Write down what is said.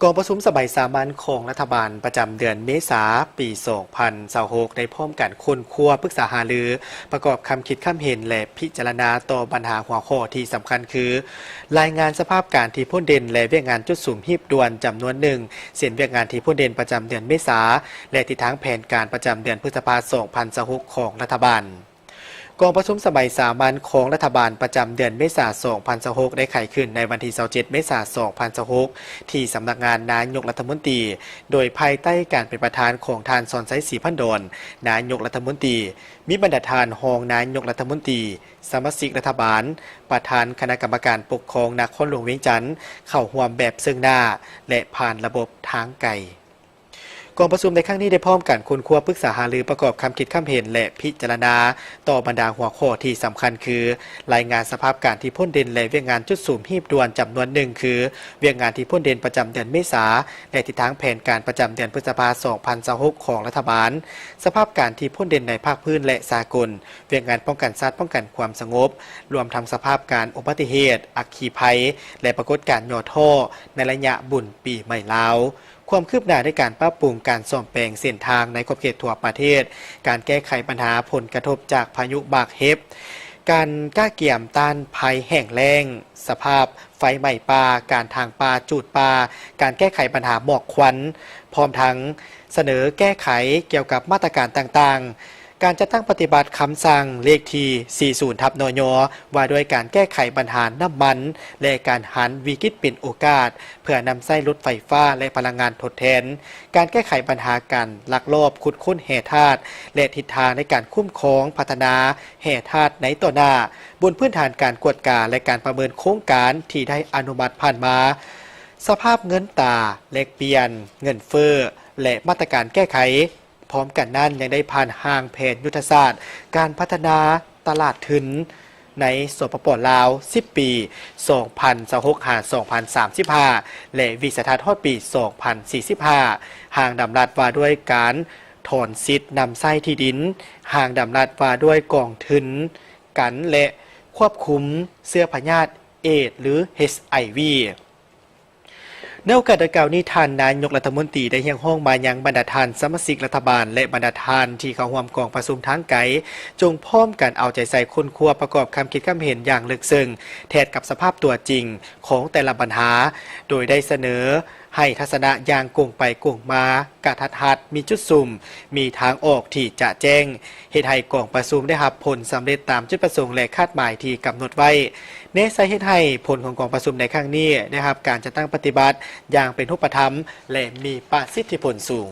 ກອງປະຊຸມສະໄໝສາມັນຂອງລັດຖະບານປະຈຳເດືອນເມສາ ປີສອງພັນຊາວຫົກ ໄດ້ພ້ອມກັນຄົ້ນຄວ້າປຶກສາຫາລື ປະກອບຄຳຄິດຄຳເຫັນ ແລະ ພິຈາລະນາຕໍ່ບັນຫາຫົວຂໍ້ທີ່ສຳຄັນຄື ລາຍງານສະພາບການທີ່ພົ້ນເດັ່ນ ແລະ ວຽກງານຈຸດສຸມຮີບດ່ວນຈຳນວນໜຶ່ງ ເຊັ່ນ ວຽກງານທີ່ພົ້ນເດັ່ນປະຈຳເດືອນເມສາ ແລະ ທິດທາງແຜນການປະຈຳເດືອນພຶດສະພາ ສອງພັນຊາວຫົກ ຂອງລັດຖະບານ. ກອງປະຊຸມສະໄໝສາມັນຂອງລັດຖະບານປະຈຳເດືອນເມສາ ສອງພັນຊາວຫົກ ໄດ້ໄຂຂຶ້ນໃນວັນທີຊາວເຈັດ ເມສາ ສອງພັນຊາວຫົກ ທີ່ສຳນັກງານນາຍົກລັດຖະມົນຕີ ໂດຍພາຍໃຕ້ການເປັນປະທານຂອງທ່ານ ສອນໄຊ ສີພັນດອນ ນາຍົກລັດຖະມົນຕີ, ມີບັນດາທ່ານຮອງນາຍົກລັດຖະມົນຕີ, ສະມາຊິກລັດຖະບານ, ປະທານຄະນະກຳມະການປົກຄອງນະຄອນຫຼວງວຽງຈັນ ເຂົ້າຮ່ວມແບບເຊິ່ງໜ້າ ແລະ ຜ່ານລະບົບທາງໄກ. ກອງປະຊຸມໃນຄັ້ງນີ້ໄດ້ພ້ອມກັນຄົ້ນຄວ້າປຶກສາຫາລືປະກອບຄຳຄິດຄຳເຫັນ ແລະ ພິຈາລະນາຕໍ່ບັນດາຫົວຂໍ້ທີ່ສຳຄັນຄື ລາຍງານສະພາບການທີ່ພົ້ນເດັ່ນ ແລະ ວຽກງານຈຸດສຸມຮີບດ່ວນຈຳນວນໜຶ່ງ ຄື ວຽກງານທີ່ພົ້ນເດັ່ນປະຈຳເດືອນເມສາ ແລະ ທິດທາງແຜນການປະຈຳເດືອນພຶດສະພາ ສອງພັນຊາວຫົກ ຂອງລັດຖະບານ, ສະພາບການທີ່ພົ້ນເດັ່ນໃນພາກພື້ນ ແລະ ສາກົນ, ວຽກງານປ້ອງກັນຊາດປ້ອງກັນຄວາມສະຫງົບ, ລວມທັງສະພາບການອຸບັດຕິເຫດ, ອັກຄີໄພ ແລະ ປາກົດການຫຍໍ້ທໍ້ໃນໄລຍະບຸນປີໃໝ່ລາວ. ຄວາມຄືບໜ້າໃນການປັບປຸງການສ້ອມແປງເສັ້ນທາງໃນຂອບເຂດທົ່ວປະເທດ, ການແກ້ໄຂບັນຫາຜົນກະທົບຈາກພາຍຸໝາກເຫັບ, ການກະກຽມຕ້ານໄພແຫ້ງແລ້ງ, ສະພາບໄຟໄໝ້ປ່າ, ການຖາງປ່າ, ຈູດປ່າ, ການແກ້ໄຂບັນຫາໝອກຄວັນ, ພ້ອມທັງສະເໜີແກ້ໄຂກ່ຽວກັບມາດຕະການຕ່າງໆ, ການຈັດຕັ້ງປະຕິບັດຄຳສັ່ງເລກທີ ສີ່ສິບ ທັບ ນຍ ວ່າດ້ວຍການແກ້ໄຂບັນຫານ້ຳມັນ ແລະ ການຫັນວິກິດເປັນໂອກາດ ເພື່ອນຳໃຊ້ລົດໄຟຟ້າ ແລະ ພະລັງງານທົດແທນ, ການແກ້ໄຂບັນຫາການລັກລອບຂຸດຄົ້ນແຮ່ທາດ ແລະ ທິດທາງໃນການຄຸ້ມຄອງພັດທະນາແຮ່ທາດໃນຕໍ່ໜ້າ, ບົນພື້ນຖານການກວດກາ ແລະ ການປະເມີນໂຄງການທີ່ໄດ້ອະນຸມັດຜ່ານມາ, ສະພາບເງິນຕາແລກປ່ຽນ, ເງິນເຟີ້ ແລະ ມາດຕະການແກ້ໄຂ. ພ້ອມກັນນັ້ນຍັງໄດ້ຜ່ານຮ່າງແຜນຍຸດທະສາດການພັດທະນາຕະຫຼາດທຶນໃນ ສປປ ລາວ ສິບປີ ສອງພັນຊາວຫົກ ຫາ ສອງພັນສາມສິບຫ້າ ແລະ ວິໄສທັດຮອດປີ ສອງພັນສີ່ສິບຫ້າ, ຮ່າງດຳລັດວ່າດ້ວຍການຖອນສິດນຳໃຊ້ທີ່ດິນ, ຮ່າງດຳລັດວ່າດ້ວຍກອງທຶນກັນ ແລະ ຄວບຄຸມເຊື້ອພະຍາດເອດສ໌ ຫຼື ເອັດຊໄອວີ. ໃນໂອກາດດັ່ງກ່າວນີ້, ທ່ານນາຍົກລັດຖະມົນຕີໄດ້ຮຽກຮ້ອງມາຍັງບັນດາທ່ານສະມາຊິກລັດຖະບານ ແລະ ບັນດາທ່ານທີ່ເຂົ້າຮ່ວມກອງປະຊຸມທາງໄກ, ຈົ່ງພ້ອມກັນເອົາໃຈໃສ່ຄົ້ນຄວ້າປະກອບຄຳຄິດຄຳເຫັນຢ່າງເລິກເຊິ່ງ ແທດກັບສະພາບຕົວຈິງຂອງແຕ່ລະບັນຫາ, ໂດຍໄດ້ສະເໜີໃຫ້ທັດສະນະຢ່າງກົງໄປກົງມາ, ກະທັດຮັດ, ມີຈຸດສຸມ, ມີທາງອອກທີ່ຈະແຈ້ງ, ເຮັດໃຫ້ກອງປະຊຸມໄດ້ຮັບຜົນສຳເລັດຕາມຈຸດປະສົງ ແລະ ຄາດໝາຍທີ່ກຳນົດໄວ້. ແນໃສ່ເຮັດໃຫ້ຜົນຂອງກອງປະຊຸມໃນຄັ້ງນີ້ໄດ້ຮັບການຈັດຕັ້ງປະຕິບັດຢ່າງເປັນຮູບປະທຳ ແລະ ມີປະສິດທິຜົນສູງ.